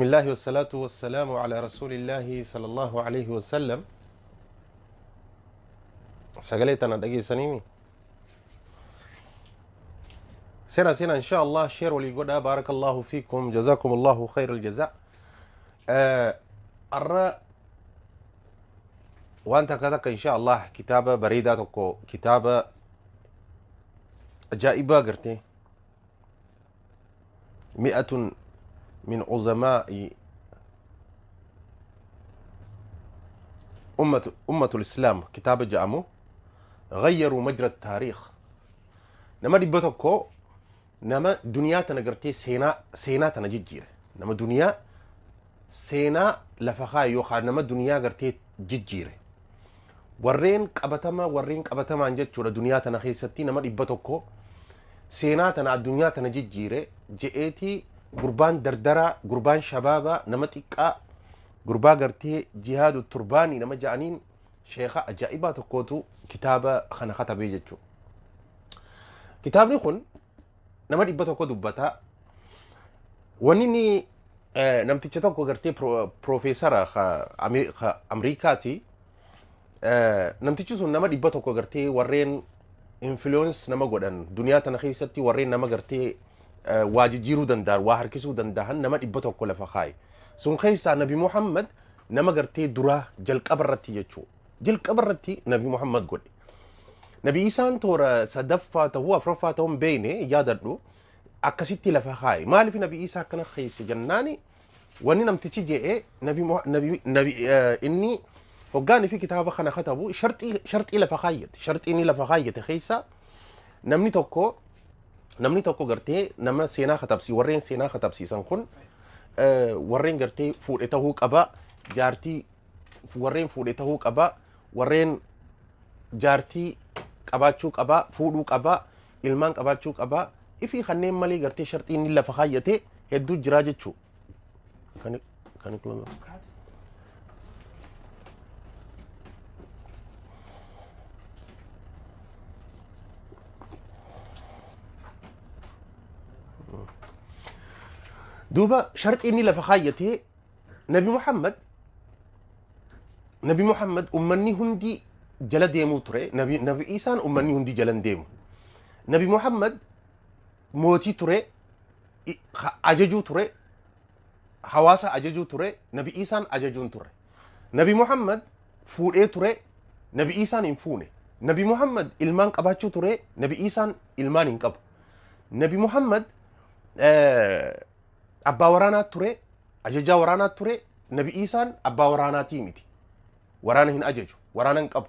بسم الله والصلاة والسلام على رسول الله صلى الله عليه وسلم. Sagalee tana dhageessaniimi sena sena إن شاء الله share walii godhaa. بارك الله فيكم، جزاكم الله خير الجزاء. Arra waan takka takka إن شاء الله kitaaba bareedaa tokko, kitaaba ajaa'ibaa gartee مئة من عظماء أمة الإسلام kitaaba jedhamu غيروا مجرى التاريخ. Nama 100, nama duniyaa tana gartee seenaa tana jijjiire, nama duniyaa seenaa lafa kaaye yookaan nama duniyaa gartee jijjiire, warreen qabatama, warreen qabatamaan jechuudha, duniyaa tana keessatti nama 100 seenaa tana, addunyaa tana jijjiire je'eetii gurbaan dardaraa, gurbaan shabaabaa, nama xiqqaa, gurbaa gartee Jihaadu Turbaanii nama ja'aniin, sheeka ajaa'ibaa tokkootu kitaaba kana katabee jechuudha. Kitaabni kun nama 100 dubbataa. Wanni inni namticha tokko gartee piroofeesara Amriikaati. Namtichi sun nama 100 gartee warreen influence nama godhan duniyaa tana keessatti, warreen nama gartee waa jijjiiruu danda'an, waa harkisuu danda'an, nama 100 lafa kaaye. Sun keessaa Nabi Muhammad nama gartee duraa jalqaba irratti jechuudha. Jalqaba irratti Nabi Muhammad godhe. Nabi Isaan toora sadaffaa ta'uu afuraffaa ta'uu hin beekne, yaadadhu, akkasitti lafa kaaye. Maaliif Nabi Isaa akkana keessa jennaani, wanni namtichi je'e, nabi inni hoggaanii fi kitaaba kana katabu sharxii lafa kaayyate. Sharxii inni lafa kaayyate keessa namni tokko gartee nama seenaa katabsii, warreen seenaa katabsiisan kun warreen gartee fuudhe tahuu qaba, jaartii warreen fuudhe tahuu qaba, warreen jaartii qabaachuu qaba, fuudhuu qaba, ilmaan qabaachuu qaba, ifii kanneen malee gartee sharxii inni lafa kaayyate hedduu jiraa jechuu. Kan close? Duuba sharxii inni lafa kaayyatee Nabi Muhammad ummanni hundi jala deemuu ture. Nabi Isaan ummanni hundi jala hin deemu. Nabi Muhammad mootii ture, ajajuu ture, hawaasa ajajuu ture. Nabi Isaan ajajuun ture. Nabi Muhammad fuudhee ture. Nabi Isaan hin fuune. Nabi Muhammad ilmaan qabaachuu ture. Nabi Isaan ilmaan hin qabu. Nabi Muhammad abbaa waraanaa ture, ajajaa waraanaa ture. Nabi Isaan abbaa waraanaatii miti, waraana hin ajaju, waraana hin qabu.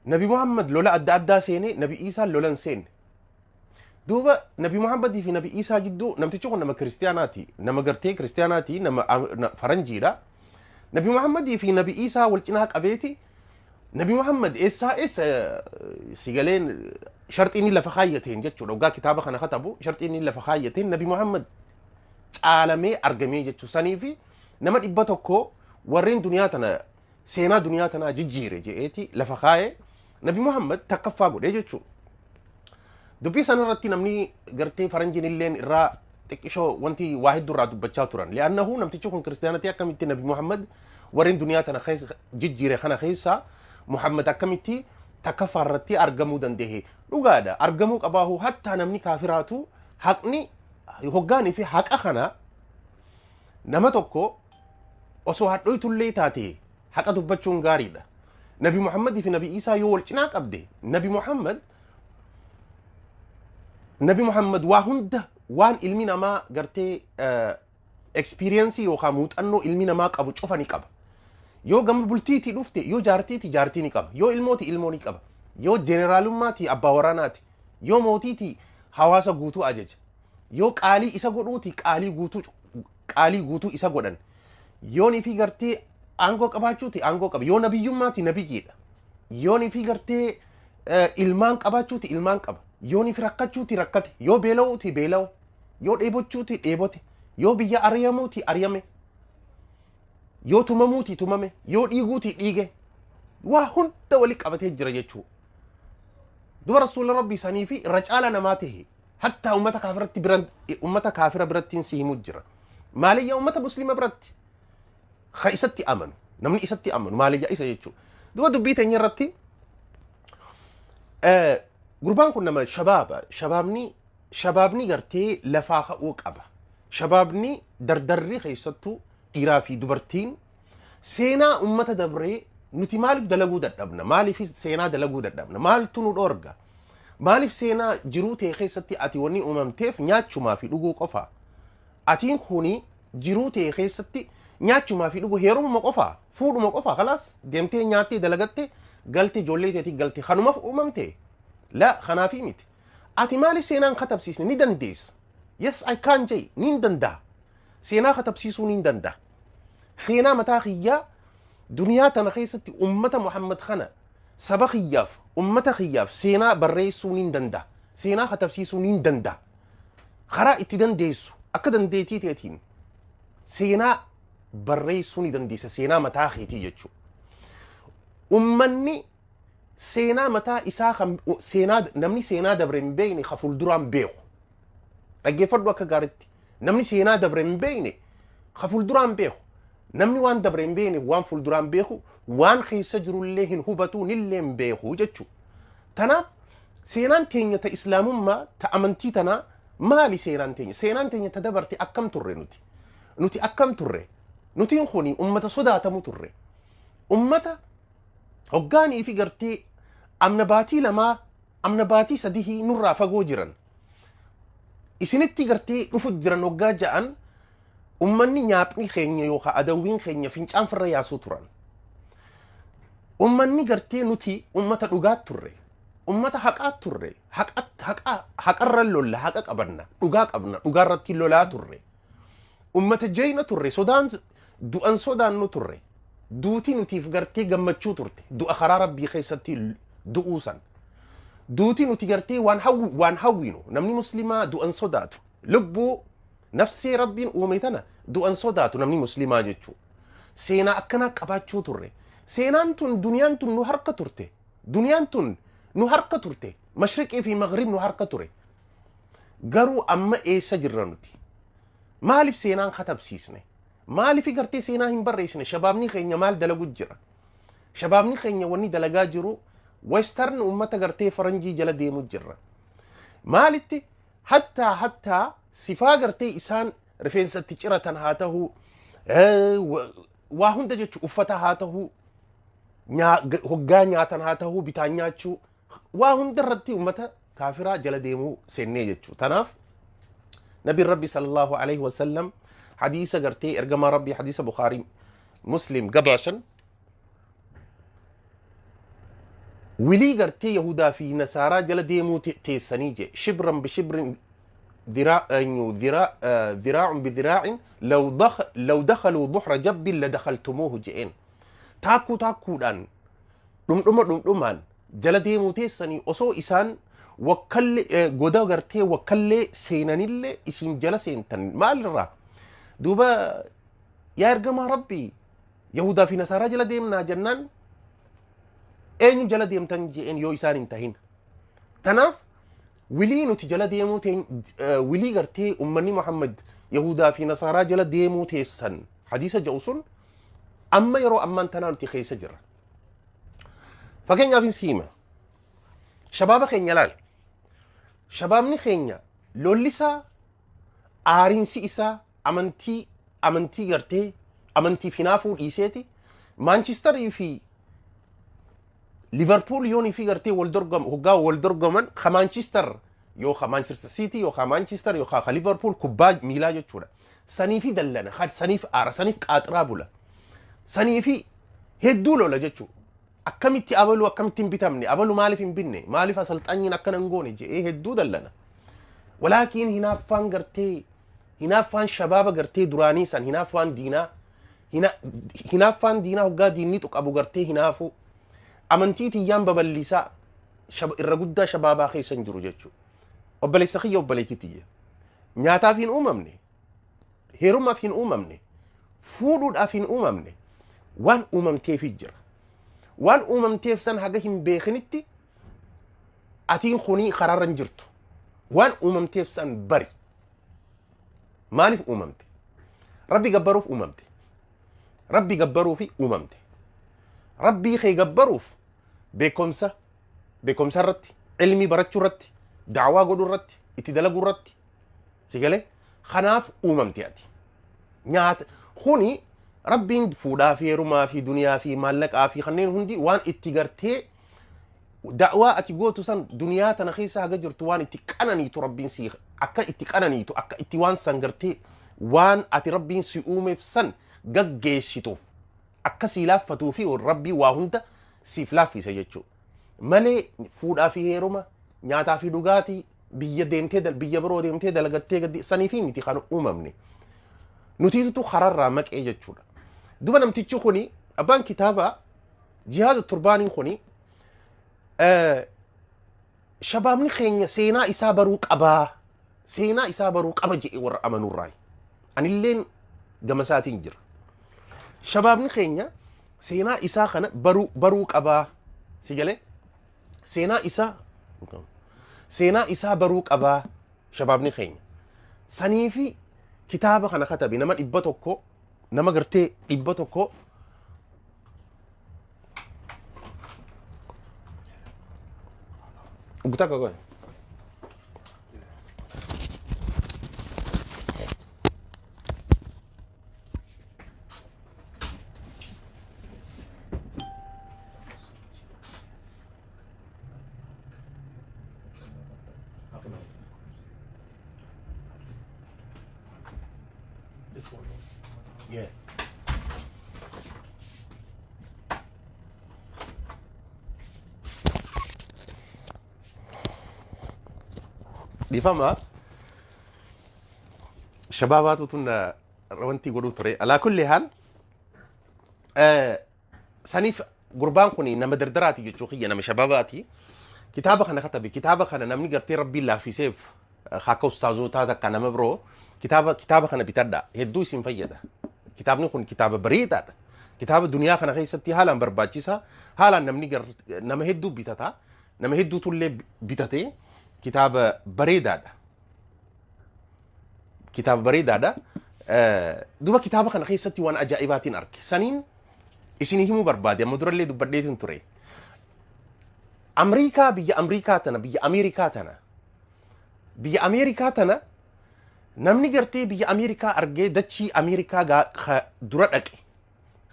Nabi Muhammad lola adda addaa seene. Nabi Isaan lola hin seenne. Duuba Nabi Muhammadii fi Nabi Isaa gidduu, namtichi kun nama kiristiyaanaati, nama gartee kiristiyaanaati, nama faranjiidha. Nabi Muhammadii fi Nabi Isaa wal cinaa qabeeti, Nabi Muhammad eessaa eessa sigaleen sharxii inni lafa kaayyateen jechuudha. Waggaa kitaaba kana katabu sharxii inni lafa kaayyateen Nabi Muhammad caalamee argamee jechuu. Sanii fi nama 100 warreen duniyaa tana, seenaa duniyaa tanaa jijjiire je'eeti lafa kaayee Nabi Muhammad takkaffaa godhee jechuudha. Dubbii sana irratti namni gartee faranjiin illeen irraa xiqqishoo wanti waa hedduu irraa dubbachaa turan. لأنه namtichi kun kiristaanatii, akkamitti Nabi Muhammad warreen duniyaa tana keessa jijjiire kana keessa Muhammad akkamitti takkaffaa irratti argamuu danda'e? Dhugaadha, argamuu qabaahu. Hattaa namni kaafiraatu haqni hoggaanii fi haqa kana nama tokko osoo hadhoytullee taate haqa dubbachuun gaariidha. Nabi Muhammadii fi Nabi Isaa yoo wal cinaa qabde, Nabi Muhammad waa hunda, waan ilmi namaa gartee experience yookaan muuxannoo ilmi namaa qabu cufa ni qaba. Yoo gama bultiitii dhufte, yoo jaartiiti jaartii ni qaba, yoo ilmooti ilmoo ni qaba, yoo jeneraalummaati abbaa waraanaati, yoo mootiiti hawaasa guutuu ajaja, yoo qaalii isa godhuuti qaalii guutuu isa godhan, yoo ni fi gartee aangoo qabaachuuti aangoo qaba, yoo nabiyyummaati nabiyyiidha, yoo ni fi gartee ilmaan qabaachuuti ilmaan qaba, yoo ni fi rakkachuuti rakkate, yoo beela'uuti beela'u, yoo dheebochuuti dheebote, yoo biyya ari'amuuti ari'ame, yoo tumamuuti tumame, yoo dhiiguuti dhiige, waa hunda wali qabatee jira jechuudha. Duba rasuula Rabbii sanii fi irra caala namaa ta'e hattaa ummata kaafiratti biran, ummata kaafira birattiin si himu jira. Maaliyyaa ummata muslima biratti ka isatti amanu, namni isatti amanu maaliyyaa isa jechuudha. Duba dubbii teenya irratti, gurbaan kun nama shabaaba. Shabaabni gartee lafaa ka'uu qaba. Shabaabni dardarri, keessattuu dhiiraa fi dubartiin, seenaa ummata dabree nuti maaliif dalaguu dadhabna? Maaliif seenaa dalaguu dadhabna? Maaltu nu dhoorga? Maaliif seenaa jiruu ta'e keessatti ati wanni uumamteef nyaachumaa fi dhuguu qofa? Atiin kuni jiruu ta'e keessatti nyaachumaa fi dhuguu, heerumuma qofa, fuudhuma qofa, kalaas deemtee nyaattee, dalagatte, galte, ijoollee teetii galte, kanumaaf uumamte? La, kanaafii miti. Ati maaliif seenaan katabsiisne? Ni dandeessa. "Yes, I can" jee, ni danda'a. Seenaa katabsiisuu ni danda'a. Seenaa mataa kiyyaa duniyaa tana keessatti ummata Muhammad kana, saba kiyyaaf, ummata kiyyaaf seenaa barreessuu ni danda'a. Seenaa katabsiisuu ni danda'a. Karaa itti dandeessu, akka dandeettii teetiin seenaa barreessuu ni dandeessa, seenaa mataa keetii jechuudha. Ummanni seenaa mataa isaa kan seenaa, namni seenaa dabre hin beekne ka fuulduraan beeku. Dhaggeeffadhu akka gaariitti. Namni seenaa dabre hin beekne ka fuulduraan beeku. Namni waan dabre hin beekne waan fuulduraan beeku, waan keessa jirullee hin hubatu, nillee hin beeku jechuudha. Tanaaf seenaan teenya ta islaamummaa, ta amantii tanaa maali seenaan teenya? Seenaan teenya ta dabarte akkam turre nuti? Nuti akkam turre? Nutiin kuni ummata sodaatamu turre. Ummata hoggaanii fi gartee amna baatii 2, amna baatii 3 nurraa fagoo jiran. Isinitti gartee dhufu jiran hoggaa ja'an, ummanni nyaapni keenya yookaan adawwiin keenya fincaan farra yaasuu turan. Ummanni gartee nuti ummata dhugaa turre. Ummata haqaa turre. Haqarra lolla, haqa qabanna, dhugaa qabna, dhugaarratti lolaa turre. Ummata jeyna turre, sodaan du'an sodaannu turre. Duuti nutiif gartee gammachuu turte. Du'a karaa rabbii keessatti du'uu san. Duuti nuti gartee waan hawwinu, namni muslimaa du'an sodaatu. Lubbuu nafsee rabbiin uume tana du'an sodaatu namni muslimaa jechuudha. Seenaa akkanaa qabaachuu turre. Seenaan tun, duniyaan tun nu harka turte. Duniyaan tun nu harka turte. Mashriqii fi maghrib nu harka ture. Garuu amma eessa jirra nuti? Maaliif seenaan katabsiisne? Maaliif gartee seenaa hin barreessine? Shabaabni keenya maal dalagu jira? Shabaabni keenya wanni dalagaa jiru western, ummata gartee faranjii jala deemu jirra. Maalitti hattaa sifaa gartee isaan rifeensatti ciratan haa ta'u, waa hunda jechu, uffata haa ta'u, hoggaa nyaatan haa ta'u, bitaan nyaachuu, waa hunda irratti ummata kaafiraa jala deemuu seennee jechuu. Tanaaf nabiin rabbi sallallahu alaihi wasallam hadiisa gartee ergamaa rabbii, hadiisa Bukaarii Muslim gabaasan, wilii gartee Yahudaa fi Nasaaraa jala deemuu teessanii je, شبرا بشبر، ذراع بذراع، لو دخلوا جحر ضب لدخلتموه je'een. Taakkuu taakkuudhaan, dhumdhuma dhumdhumaan jala deemuu teessanii, osoo isaan wakkallee goda gartee wakkallee seenanillee isin jala seentan. Maalirraa duuba, yaa ergamaa rabbii, Yahudaa fi Nasaaraa jala deemnaa jennaan, eenyu jala deemtan je'een yoo isaan hin tahin? Tanaaf wilii nuti jala deemuu, wilii gartee ummanni Muhammad Yahudaa fi Nasaaraa jala deemuu teessan hadiisa jedhu sun amma yeroo ammaan tanaa nuti keessa jirra. Fakkeenyaaf hin siima. Shabaaba keenya laal. Shabaabni keenya lollisaa, aariinsi isaa amantii gartee amantii finaafuu dhiiseeti Maanchistarii fi Liverpool yoonii fi gartee wal dorgom, hoggaa wal dorgoman, ka Maanchister yoo ka Maanchister City yoo ka Maanchister yoo ka Liverpool, kubbaa miilaa jechuudha. Sanii fi dallana, saniif aara, saniif qaaxiraa bula. Sanii fi hedduu lola jechuudha. Akkamitti abaluu akkamitti hin bitamne, abalu maaliif hin binne, maaliif asalxanyiin akkana hin goone je'ee hedduu dallana. Walaakiin hinaaffaan gartee hinaaffaan shabaaba gartee duraanii san, hinaaffaan diinaa, hinaaffaan diinaa hoggaa diinni qabu gartee hinaafu amantii tiyyaan babal'isaa irra guddaa shabaabaa keessa hin jiru jechuudha. Obboleessa kiyya, obboleettii tiyya. Nyaataaf hin uumamne, heerumaaf hin uumamne, fuudhuudhaaf hin uumamne, waan uumamteefi jira. Waan uumamteef san haga hin beekinitti atiin kunii karaarra hin jirtu. Waan uumamteef san bari. Maaliif uumamte? Rabbi gabbaruuf uumamte. Rabbi gabbaruufi uumamte. Rabbii kee gabbaruuf beekumsa, beekumsa irratti, ilmii barachuu irratti, da'waa godhuu irratti, itti dalaguu irratti, si galee, kanaaf uumamte ati. Nyaata kuni Rabbiin fuudhaa fi heerumaa fi duniyaa fi maallaqaa fi kanneen hundi waan itti gartee da'waa ati gootu san duniyaa tana keessa haga jirtu waan itti qananiitu, Rabbiin si akka itti qananiitu, akka itti waan san gartee waan ati Rabbiin si uumeef san gaggeessituuf akka sii laaffatuu fi Rabbii waa hunda siif laaffise jechuudha. Malee fuudhaa fi heeruma, nyaataa fi dhugaatii, biyya deemtee, biyya biroo deemtee dalagattee gadi sanii fi miti kan uumamne. Nutiitutu kararraa maqee jechuudha. Duba namtichi kuni, abbaan kitaabaa Jihaadu Turbaaniin kuni, shabaabni keenya seenaa isaa baruu qabaa, seenaa isaa baruu qaba jedhee warra amanuurraayi. Anilleen gama isaatiin jira. Shabaabni keenya seenaa isaa kana baruu qabaa, si galee, seenaa isaa baruu qabaa shabaabni keenya. Sanii fi kitaaba kana katabe. Nama 100, nama gartee 100. Ukitaka kwani? This one. Yeah. Dhiifama. Shabaabaatu tun wanti godhuu ture. Alaa kulli haal, saniif gurbaan kun nama dardaraati jechuu kiyya, nama shabaabaati. Kitaaba kana katabe. Kitaaba kana namni gartee Rabbiin laaffiseef, akka ustaazotaa takka nama biroo, kitaaba kana bitadha. Hedduu isin fayyada. Kitaabni kun kitaaba bareedaadha. Kitaaba duniyaa kana keessatti haalaan barbaachisaa. Haalaan namni nama hedduu bitata. Nama hedduutu illee bitatee, kitaaba bareedaadha. Kitaaba bareedaadha. Duba kitaaba kana keessatti waan ajaa'ibaatiin arge. Saniin isinii himuu barbaade, amma durallee dubbadheetiin ture. Amriikaa, biyya Amriikaa tana, biyya Ameerikaa tana, biyya Ameerikaa tana, namni gartee biyya Ameerikaa argee, dachii Ameerikaa dura dhaqe,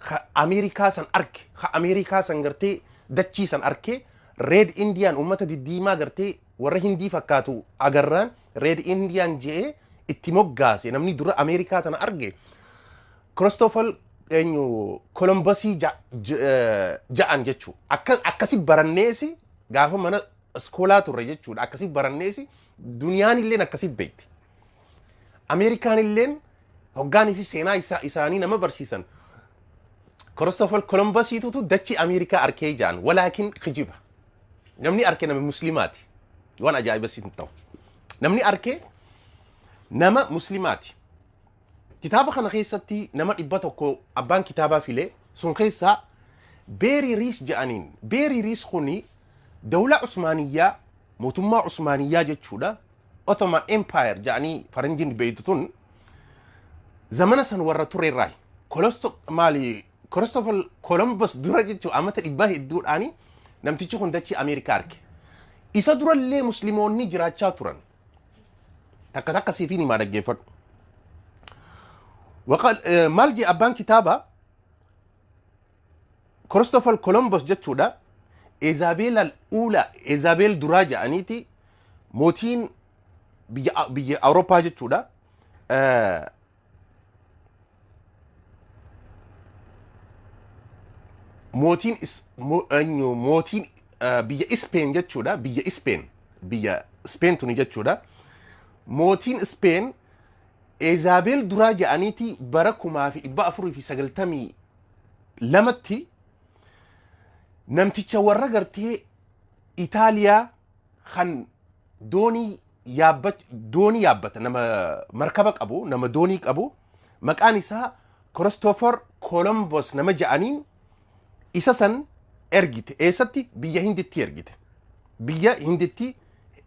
ka Ameerikaa san arge, ka Ameerikaa san gartee dachii san arge, Red Indian, uummata diddiimaa gartee warra Hindii fakkaatu agarraan Red Indian je'ee itti moggaase, namni dura Ameerikaa tana arge Christopher eenyu, Columbusii ja'an jechuu. Akka akkasi baranneesi gaafa mana iskoolaa turre jechuudha. Akkasi baranneesi, duniyaan illeen akkasi beekti. Ameerikaan illeen hoggaanii fi seenaa isaanii nama barsiisan Christopher Columbusiitutu dachii Ameerikaa arkee ja'an, walaakin kijiba. Namni arke nama muslimaati. Waan ajaa'iba siin ta'u. Namni arke nama muslimaati. Kitaaba kana keessatti nama 100 abbaan kitaabaa filee sun keessaa Beerii Riis jedhaniin. Beerii Riis kuni dawla Usmaaniyyaa, mootummaa Usmaaniyyaa jechuudha. Ottoman Empire jedhanii faranjiin beektu tun zamana san warra turerraa Kolosto maali, Christopher Columbus dura jechuun amata dhibbaa hedduudhaani namtichi kun dachii Ameerikaa arge. Isa durallee musliimoonni jiraachaa turan. Takka takka siifiin himaa, dhaggeeffadhu. Maal jee abbaan kitaabaa? Christopher Columbus jechuudha. Isabel al-Ula, Isabel duraa jedhaniiti, mootiin biyya Awurooppaa jechuudha. Mootiin eenyu, mootiin biyya Ispeen jechuudha. Biyya Ispeen, biyya Ispeen tuni jechuudha. Mootiin Ispeen Ezaabeel duraa jedhaniiti bara 1492tti namticha warra gartee Itaaliyaa kan doonii doonii yaabbata, nama markaba qabu, nama doonii qabu, maqaan isaa Christopher Columbus nama jedhaniin isa san ergite. Eessatti? Biyya Hinditti ergite. Biyya Hinditti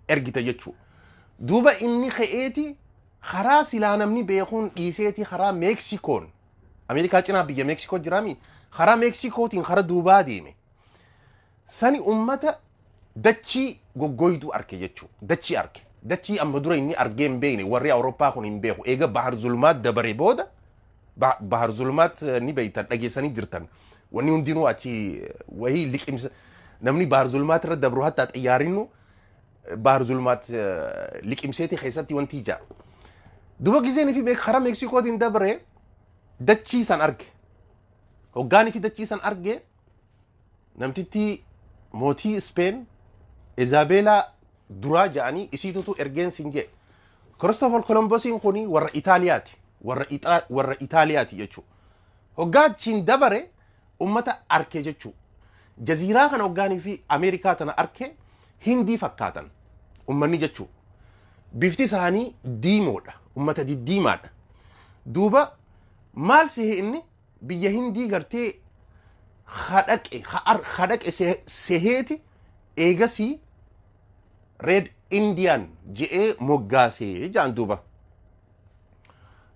ergite jechuudha. Duuba inni ka'eeti Karaa silaa namni beekuun dhiiseeti karaa Meeksikoon, Ameerikaa cinaa biyya Meeksikoo jiraami, karaa Meeksikootiin karaa duubaa deeme. Sani ummata dachii goggoyduu arke jechuu, dachii arke. Dachii amma dura inni argee hin beekne, warri Awurooppaa kun hin beeku. Eega Bahar Zulmaat dabare booda, Bahar Zulmaat ni beektan, dhageessanii jirtan. Wanni hundinuu achi wahii liqimsa, namni Bahar Zulmaat irra dabru, hatta xiyyaarinnu Bahar Zulmaat liqimseeti keessatti wanti ijaa. Duba gizeen fi karaa Meeksikootiin dabre dachii san arge. Hoggaanii fi dachii san arge, namtitti mootii Speen Izabeelaa duraa ja'anii isiitutu ergeen sin jee. Christopher Columbusin kuni warra Itaaliyaati. Warra Itaaliyaati jechuudha. Hoggaa achiin dabare ummata arke jechuudha. Jaziiraa kana hoggaanii fi Ameerikaa tana arke, Hindii fakkaatan ummanni jechuudha. Bifti isaanii diimoodha. Ummata diddiimaadha. Duuba maal sihe inni biyya Hindii gartee hadhaqe hadhaqe seheeti eegasii Red Indian je'ee moggaasee jaan duuba.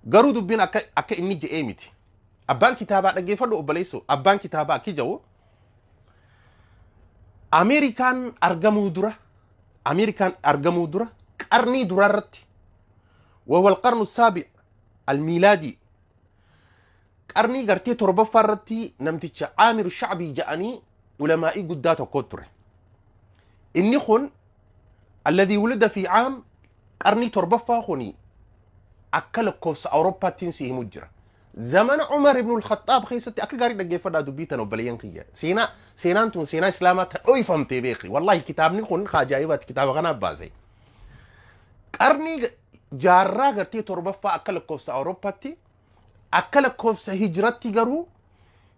Garuu dubbiin akka inni je'ee miti. Abbaan kitaabaa, dhaggeeffadhu obboleessoo, abbaan kitaabaa akki jedhu, Ameerikaan argamuu dura, Ameerikaan argamuu dura qarnii duraarratti, وهو القرن السابع الميلادي, qarnii gartee torbaffaa irratti namticha Aamiru Shacbii ja'anii ulamaa'ii guddaa tokko ture. Inni kun الذي ولد في عام, qarnii torbaffaa kuni akka lakkoofsa Awurooppaattiin si himu jira. Zamana Umar ibn al-Khattaab keessatti, akka gaarii dhaggeeffadhaa dubbii tana obboleeyyan kiyya. Seenaan tun seenaa Islaamaa ta dhoyfamtee beeki. Wallaahi kitaabni kun ajaa'ibaati, kitaaba kanaaf baase. Qarnii jaarraa gartee torbaffaa akka lakkoofsa Awurooppaatti, akka lakkoofsa hijiratti garuu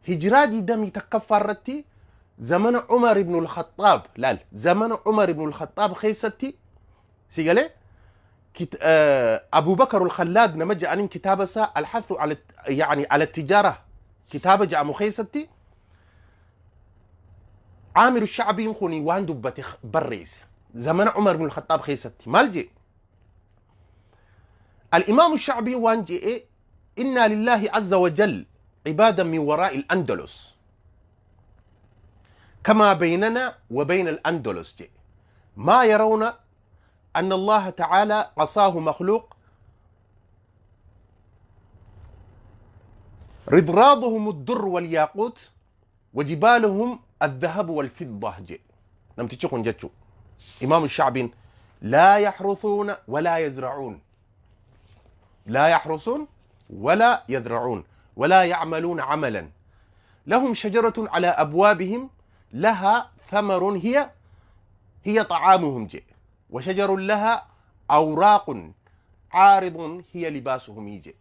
hijiraa 21ffaa irratti, zamana Umar ibn al-Khattaab, laal, zamana Umar ibn al-Khattaab keessatti si galee أبو بكر الخلاد نما جاءنين كتاب سا الحث على يعني على التجارة، كتاب جاء مخيستي عامر الشعبي خوني وان دبت بريس زمن عمر بن الخطاب خيستي. مال جي الإمام الشعبي وان جي إيه؟ إنا لله عز وجل عبادا من وراء الأندلس كما بيننا وبين الأندلس، جي ما يرون أن الله تعالى عصاه مخلوق، رضراضهم الدر والياقوت وجبالهم الذهب والفضة. جي نمتي جتشو إمام الشعبي لا يحرثون ولا يزرعون، لا يحرثون ولا يزرعون ولا يعملون عملا، لهم شجرة على أبوابهم لها ثمر هي طعامهم، جي وشجر لها أوراق عارض هي لباسهم. يجي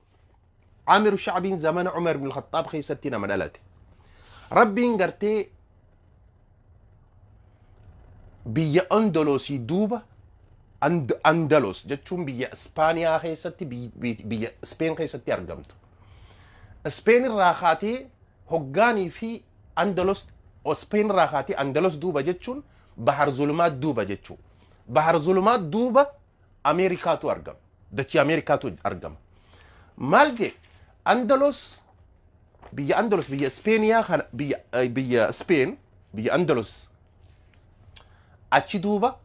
عامر الشعبي زمن عمر بن الخطاب خيستنا مدالته ربي قرتي biyya Andalosii duuba, Andalos jechuun biyya Ispaaniyaa keessatti, biyya Speen keessatti argamtu. Speen irraa kaatee hoggaanii fi Andalos, Speen irraa kaatee Andalos duuba jechuun Bahar Zulumaat duuba jechuu. Bahar Zulumaat duuba Ameerikaatu argama. Dachii Ameerikaatu argama. Maal jee Andalos, biyya Andalos, biyya Ispeeniyaa kana, biyya Speen, biyya Andalos achi duuba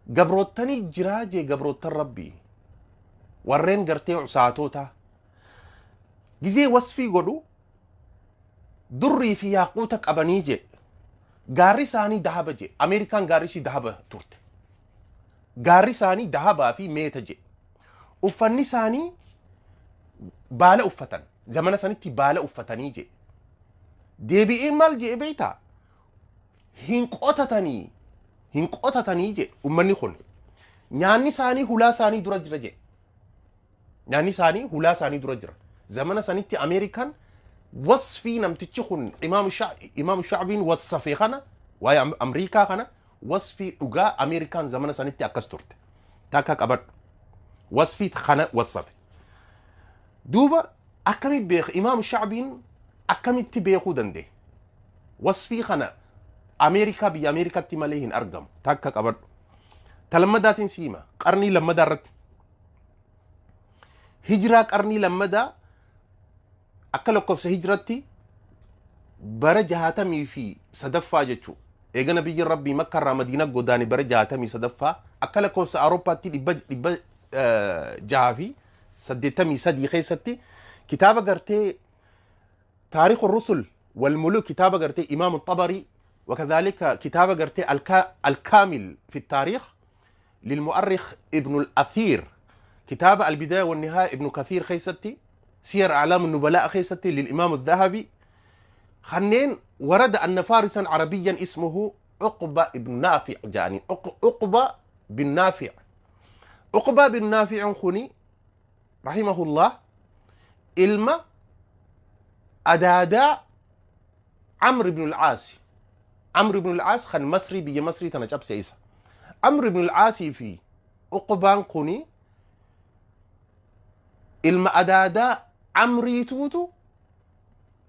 gabroottanii jiraa jee. Gabroottan rabbii warreen gartee usaatota gizee wasfii godhu durrii fi yaaquuta qabanii jee, gaarri isaanii dahaba jee. Ameerikaan gaarri ishii dahaba turte, gaarri isaanii dahabaa fi meeta jee. Uffanni isaanii baala uffatan, zamana sanitti baala uffatanii jee. Deebi'ee maal jee beektaa? Hin qotatanii, hin qotatanii jee. Ummanni kun nyaanni isaanii hulaa isaanii dura jira jee, nyaanni isaanii hulaa isaanii dura jira. Zamana sanitti Ameerikaan wasfii namtichi kun Imaamu Shacbiin wassafe kana, waa'ee Amriikaa kana, wasfii dhugaa Ameerikaan zamana sanitti akkas turte. Takka qabadhu, wasfii kana wassafe. Duuba akkami beek Imaamu Shacbiin? Akkamitti beekuu danda'e wasfii kana? Ameerikaa, biyya Ameerikaatti malee hin argamu. Takka qabadhu. Ta lammadaatiin siima, qarnii lammadaa irratti Hijiraa qarnii lammadaa akka lakkoofsa hijiratti bara 63ffaa jechuu, eega nabiyyi Rabbii Makka irraa Madiina godaane bara 63ffaa, akka lakkoofsa Awurooppaatti 683 keessatti, kitaaba gartee تاريخ الرسل والملوك، kitaaba gartee إمام الطبري، وكذلك kitaaba gartee الكامل في التاريخ للمؤرخ ابن الأثير، كتاب البداية والنهاية ابن كثير keessatti، سير أعلام النبلاء keessatti للإمام الذهبي، خنين ورد أن فارسا عربيا اسمه عقبة بن نافع جاني عقبة بن نافع. عقبة بن نافع kuni رحمه الله ilma adaadaa عمرو بن العاص. عمرو بن العاص kan Masrii, biyya Masrii tana cabse isa. عمرو بن العاص fi Uqbaan kuni ilma adaadaa Amriituutu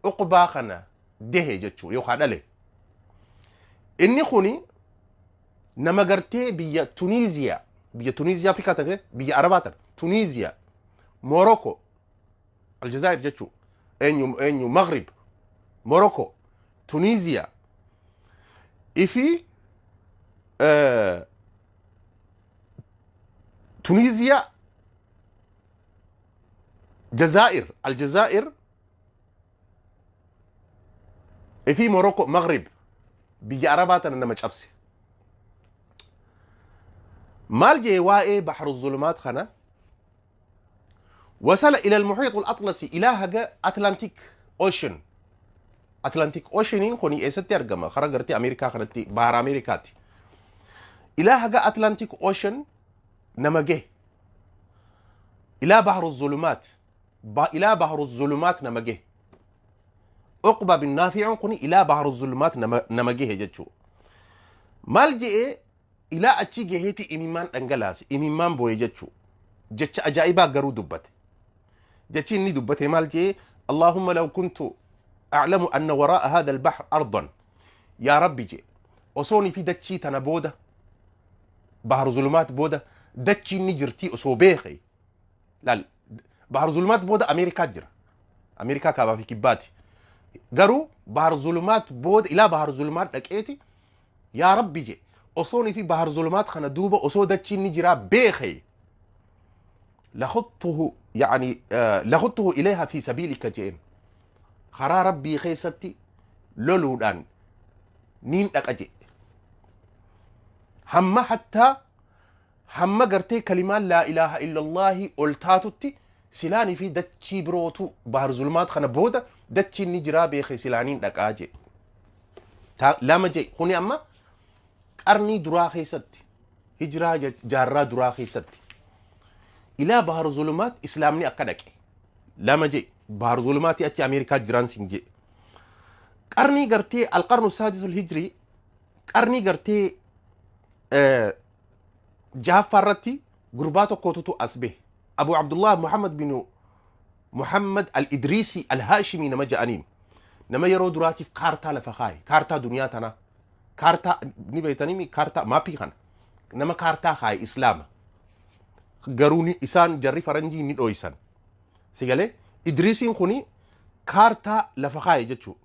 Uqbaa kana dehe jechuu yookaan dhale. Inni kuni nama gartee biyya Tuniiziyaa, biyya Tuniiziyaa, Afrikaa tana, biyya Arabaa tana, Tuniiziyaa, Morocco, Aljazair jechuu, eenyu eenyu, Maghrib, Morocco, Tuniiziyaa ifi Tuniiziyaa, Jazaa'ir, Aljazaa'ir ifi Morocco, Maghrib, biyya Arabaa tana nama cabse. Maal jee waa'ee Baxru Zulumaat kana? وصل إلى المحيط الأطلسي، إلى haga Atlantic Ocean. Atlantic Oceaniin kuni eessatti argama? Karaa gartee Ameerikaa kanatti, bahara Ameerikaati. Ilaa haga Atlantic Ocean nama gahe. إلى بحر الظلمات، إلى بحر الظلمات nama gahe. Uqba bin Naafi'uun kuni إلى بحر الظلمات nama gahe jechuu. Maal je'ee? Ilaa achi gaheeti imimmaan dhangalaase, imimmaan booye jechuu. Jecha ajaa'ibaa garuu dubbate. Jechi inni dubbate maal je'ee? اللهم لو كنت أعلم أن وراء هذا البحر أرضا، yaa Rabbi je'e, osoonii fi dachii tana booda, بحر الظلمات booda dachiin ni jirtii osoo beeke. Laal, بحر الظلمات booda Ameerikaa jira, Ameerikaa kaabaa fi kibbaati. Garuu بحر الظلمات booda, ilaa بحر الظلمات dhaqeeti, yaa Rabbi je, osoonii fi بحر الظلمات kana duuba osoo dachiin ni jiraa beeke, لخضته يعني لخضته إليها في سبيلك jeen, karaa Rabbii keessatti loluudhaan niin dhaqa jedhe, hamma hattaa hamma gartee kalimaan لا إله إلا الله ol taatutti, silaanii fi dachii birootu بحر الظلمات kana booda dachiin ni jiraa beeke, silaaniin dhaqaa jedhe. Lama jedhe. Kuni amma qarnii duraa keessatti, hijiraa jaarraa duraa keessatti, ilaa بحر الظلمات islaamni akka dhaqe lama jedhe. بحر الظلمات achi Ameerikaa jiran sin jedhe. Qarnii gartee القرن السادس الهجري, qarnii gartee jahaffaa irratti gurbaa tokkotutu as bahe. Abu Abdullah Muhammad bin Muhammad al-Idriisi al-Haashimii nama ja'aniin, nama yeroo duraatiif kaartaa lafa kaaye, kaartaa duniyaa tanaa, kaartaa ni beektanii, kaartaa maappii kana nama kaartaa kaaye islaama. Garuu isaan jarri faranjii ni dhoysan. Si galee? Idriisiin kuni kaartaa lafa kaaye jechuu.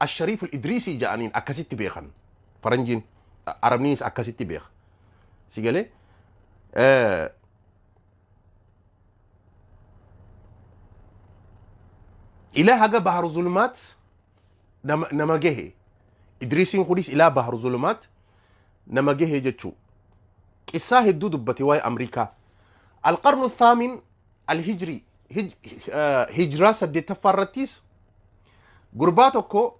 الشريف الإدريسي ja'aniin, akkasitti beekan faranjiin, Arabniinis akkasitti beeka. Si galee? Ilaa haga بحر الظلمات nama gahe. Idriisiin kunis ilaa بحر الظلمات nama gahe jechuu. Qissaa hedduu dubbate waa'ee Amriikaa. القرن الثامن الهجري, hijiraa saddeettaffaa irrattis gurbaa tokko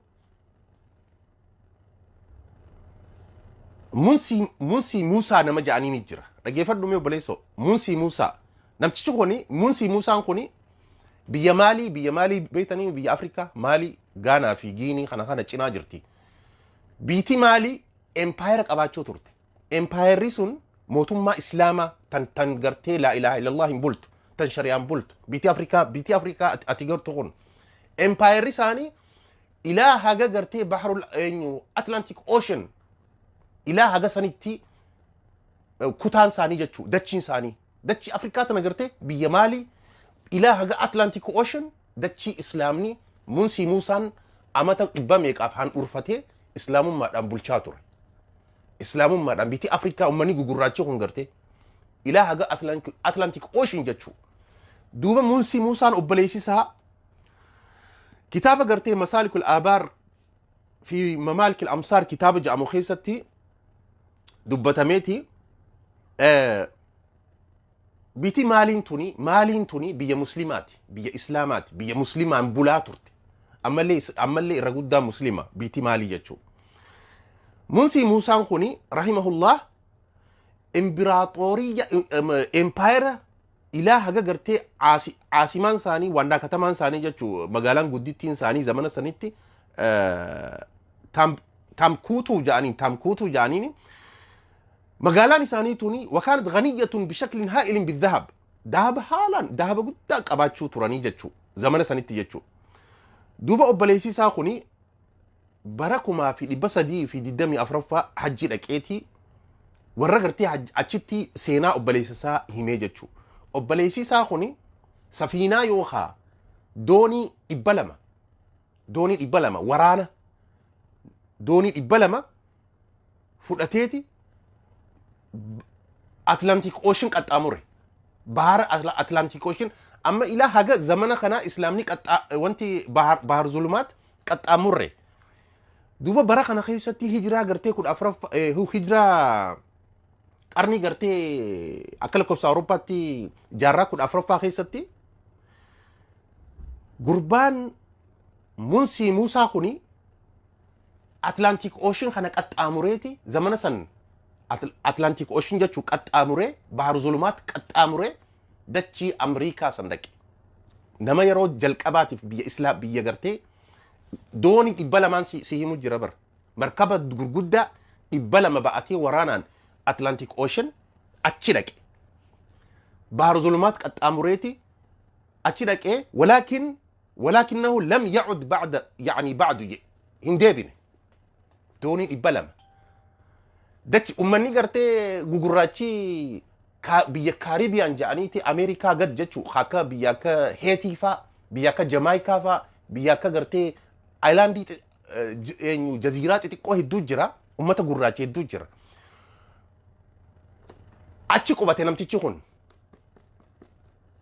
Munsii Muusaa nama ja'anii ni jira. Dhageeffadhu mee obboleessoo. Munsii Muusaa. Namtichi kuni, Munsii Muusaan kuni, biyya Maalii, biyya Maalii beektanii, biyya Afrikaa, Maalii, Gaanaa fi Giinii kana cinaa jirti. Biiti Maalii empaayera qabaachuu turte. Empaayerri sun mootummaa Islaamaa tan gartee لا إله إلا الله hin bultu, tan shari'aan bultu. Biiti Afrikaa ati gartu kun. Empaayerri isaanii ilaa haga gartee baharul eenyu, Atlantic Ocean, ilaa haga sanitti kutaan isaanii jechuu, dachiin isaanii, dachii Afrikaa tana gartee biyya Maalii. Ilaa haga Atlantic Ocean dachii islaamni Munsii Muusaan amata dhibba meeqaaf handhuurfatee islaamummaadhaan bulchaa ture. Islaamummaadhaan biyyi Afrikaa uummanni gugurraachi kun gartee ilaa haga Atlantic Ocean jechuu. Duuba Munsii Muusaan obboleessi isaa kitaaba gartee Masaalikul Aabaar fi Mamaalikil Amsaar kitaaba jedhamu keessatti dubbatameeti, biti maaliin tuni biyya muslimaati, biyya islaamaati, biyya muslimaan bulaa turte, ammallee irra guddaa muslima biti maalii jechuu. Munsii Muusaan kuni rahimahullah imbiraaxooriyya empaayera ilaa haga gartee caasimaan isaanii, waannaa katamaan isaanii jechuu, magaalaan guddittiin isaanii zamana sanitti Tamkuutuu jedhaniin. Magaalaan isaanii tuni وكانت غنية بشكل هائل بالذهب, dahaba haalaan dahaba guddaa qabaachuu turanii jechuu zamana sanitti jechuu. Duuba obboleessi isaa kuni bara 1324ffaa hajji dhaqeetii warra gartee achitti seenaa obboleessa isaa himee jechuu. Obboleessi isaa kuni safiinaa yookaa doonii 200, doonii 200, waraana doonii 200 fudhateeti Atlantic Ocean qaxxaamure. Bahara Atlantic Ocean amma ilaa haga zamana kanaa islaamni wanti bahar zulumaat qaxxaamurre. Duuba bara kana keessatti hijiraa gartee 14ffaa, hijiraa qarnii gartee akka lakkoofsa Awurooppaatti jaarraa 14ffaa keessatti gurbaan Munsii Muusaa kuni Atlantic Ocean kana qaxxaamureeti, zamana san Atlantic Ocean jechuu qaxxaamuree, Baharu Zulumaat qaxxaamuree dachii Amriikaa san dhaqe. Nama yeroo jalqabaatiif biyya Islaa biyya gartee doonii 200n si himu jira bara. Markaba gurguddaa 200 ba'atee waraanaan Atlantic Ocean achi dhaqe. Baharu Zulumaat qaxxaamureeti achi dhaqee, ولكنه لم يعد بعد, يعني بعد je hin deebine. Doonii 200 dachi ummanni gartee gugurraachi biyya Kaaribiyaan jedhaniiti Ameerikaa gad jechuu, akka biyya akka Heetii faa, biyya akka Jamaayikaa faa, biyya akka gartee island eenyu jaziiraa xixiqqoo hedduu jira, ummata gurraacha hedduu jira. Achi qubate namtichi kun,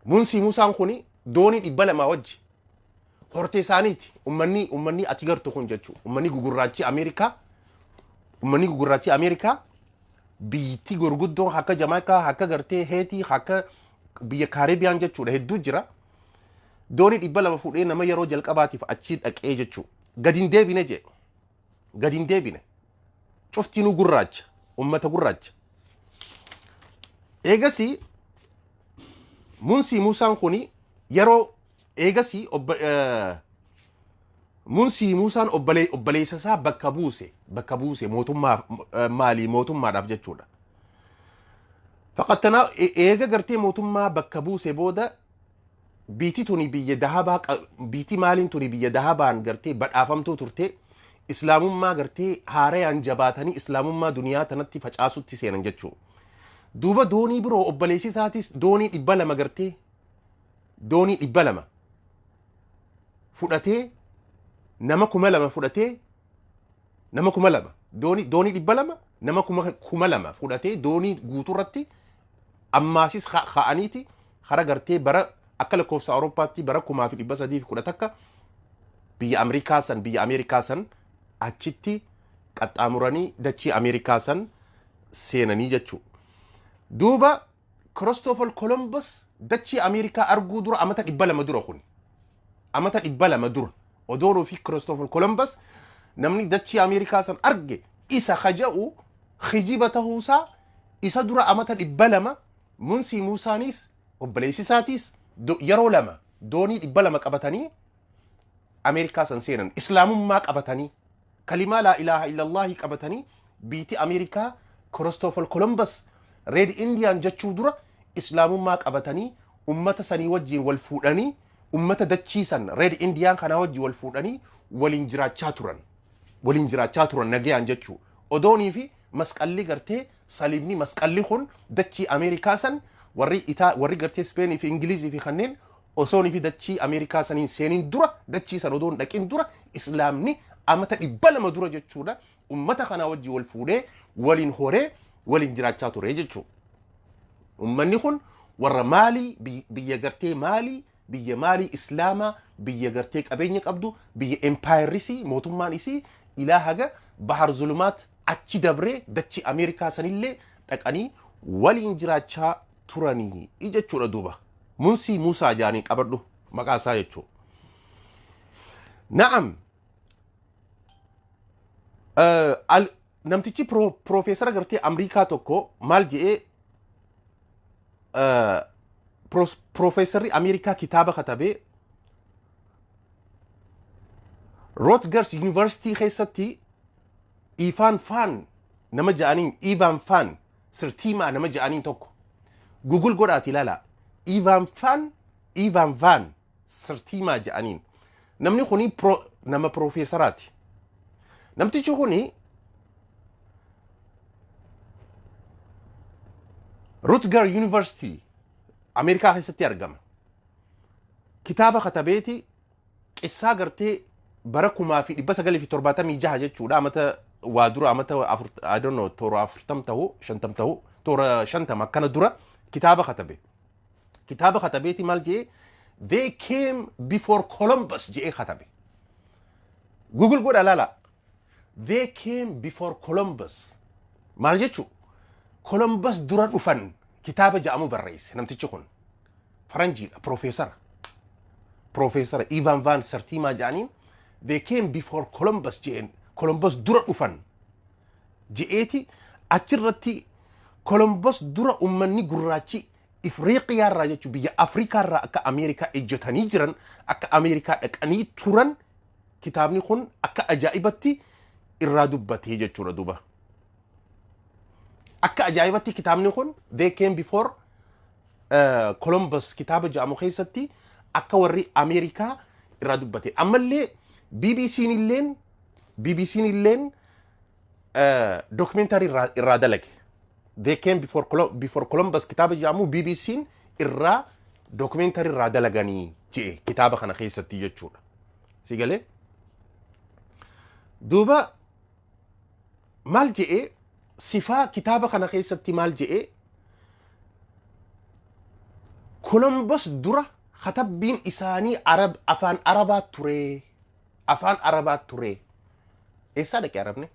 Munsii Musaan kuni, doonii 200 wajji hortee isaaniiti. Ummanni ati gartu kun jechuu, ummanni gugurraachi Ameerikaa, ummanni gugurraachi Ameerikaa biyyittii gurguddoon akka Jamaayikaa, akka gartee Heetii, akka biyya Kaaribiyaan jechuudha hedduu jira. Doonii 200 fuudhee nama yeroo jalqabaatiif achi dhaqee jechuu. Gadi hin deebine jee, gadi hin deebine. Cuftinuu gurraacha, ummata gurraacha. Eegasii Munsii Muusaan kuni yeroo eegasii Munsii Muusaan obboleessa isaa bakka buuse mootummaa maalii mootummaadhaaf jechuudha. Faqattanaa eega gartee mootummaa bakka buuse booda biitii tuni biyya dahabaa, biitii maaliin tuni biyya dahabaan gartee badhaafamtuu turte, islaamummaa gartee haarayaan jabaatanii islaamummaa duniyaa tanatti facaasutti seenan jechuudha. Duuba doonii biroo obboleessi isaatis doonii 200 gartee doonii 200 fudhatee, nama 2000 fudhatee, nama 2000, doonii 200, nama 2000 fudhatee doonii guutuurratti ammaasis ka'aniiti hara gartee bara akka lakkoofsa Awurooppaatti bara 1311 biyya Ameerikaa san achitti qaxxaamuranii dachii Ameerikaa san seenanii jechuu. Duuba Christopher Columbus dachii Ameerikaa arguu dura amata 200 dura kun. Amata 200 dura odoonuu fi Christopher Columbus namni dachii Ameerikaa san arge isa kaja'u kijiba tahuusaa, isa dura amata 200 Munsii Muusaanis obboleessi isaatiis yeroo lama doonii 200 qabatanii Ameerikaa san seenan, islaamummaa qabatanii, kalimaa laa ilaaha illallaahi qabatanii. Biiti Ameerikaa Christopher Columbus Red Indian jechuu dura islaamummaa qabatanii ummata sanii wajjiin wal fuudhanii, ummata dachii san Red Indian kanaa wajjiin wal fuudhanii waliin jiraachaa turan nagayaan jechuu. Odoonii fi masqalli gartee saliibni masqalli kun dachii Ameerikaa san warri itaa warri gartee Speenii fi Ingilizii fi kanneen Osoo fi dachii Ameerikaa saniin seeniin dura, dachii san odoo hin dhaqin dura, islaamni amata 200 dura jechuudha ummata kanaa wajji wal fuudhee, waliin horee, waliin jiraachaa ture jechuudha. Ummanni kun warra Maalii, biyya gartee Maalii, biyya Maalii islaamaa, biyya gartee qabeenya qabdu, biyya empaayerisii mootummaan isii ilaa haga Bahar Zulumaat achi dabree dachii Ameerikaa sanillee dhaqanii waliin jiraachaa turanii jechuudha duuba. Munsii Muusaa jaanii qabadhu maqaa isaa jechuudha. Na'am, namtichi piroofeesara gartee Amriikaa tokko maal je'ee, piroofeesarri Ameerikaa kitaaba katabee Rutgers University keessatti Ifaan Faan nama ja'aniin, Ivan Faan Sirtiimaa nama ja'aniin tokko, Google godhaati ilaala. Ivan Faan, Ivan Van Sirtiimaa ja'aniin. Namni kuni nama piroofeesaraati. Namtichi kuni Rutgers University Ameerikaa keessatti argama. Kitaaba katabeeti qissaa gartee bara 1976 jechuudha, amata waa dura, amata afur, I don't know, toora 40 ta'u, 50 ta'u, toora 50 akkana dura kitaaba katabe. Kitaaba katabeeti maal jee? "They came before Columbus" je'ee katabe. Google godha laala. "They came before Columbus" maal jechuu? Columbus dura dhufan kitaaba ja'amu barreesse. Namtichi kun faranjiidha, piroofeesara Ivan Van Sartiimaa ja'aniin. "They came before Columbus" je'een, Columbus dura dhufan je'eeti. Achirratti Columbus dura ummanni gurraachi Ifriiqiyaarraa jechuun biyya Afrikaarraa akka Ameerikaa ejjetanii jiran, akka Ameerikaa dhaqanii turan kitaabni kun akka ajaa'ibatti irraa dubbatee jechuudha duuba. Akka ajaa'ibatti kitaabni kun "They came before Columbus" kitaaba jedhamu keessatti akka warri Ameerikaa irraa dubbate. Ammallee BBC'n illeen documentary irraa dalage. "They came before Columbus" kitaaba jedhamu BBC'n irraa documentary irraa dalaganii je'e kitaaba kana keessatti jechuudha. Si galee? Duuba maal je'e? Sifaa kitaaba kana keessatti maal je'e? Columbus dura katabbiin isaanii Arab, afaan Arabaa ture. Afaan Arabaa ture. Eessaa dhaqe Arabni?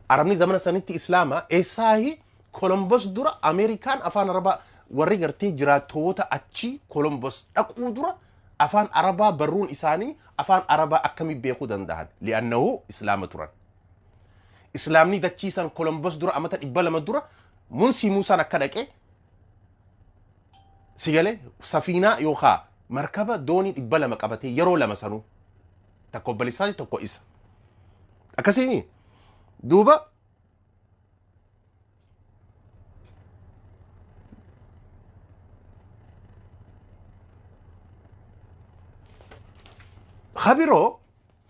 Arabni zamana sanitti Islaama eessaahi? Columbus dura Ameerikaan afaan Arabaa, warri gartee jiraattoota achi Columbus dhaquu dura afaan Arabaa, barruun isaanii afaan Arabaa akkamii beekuu danda'an? Li'annahu Islaama turan. Islaamni dachiisan Columbus dura amata 200 dura Munsii Muusaan akka dhaqe si galee? Safiinaa yookaa markaba doonii 200 qabatee yeroo lama sanuu, tokko obboleessaati, tokko isa. Akkasiini duuba. Habiroo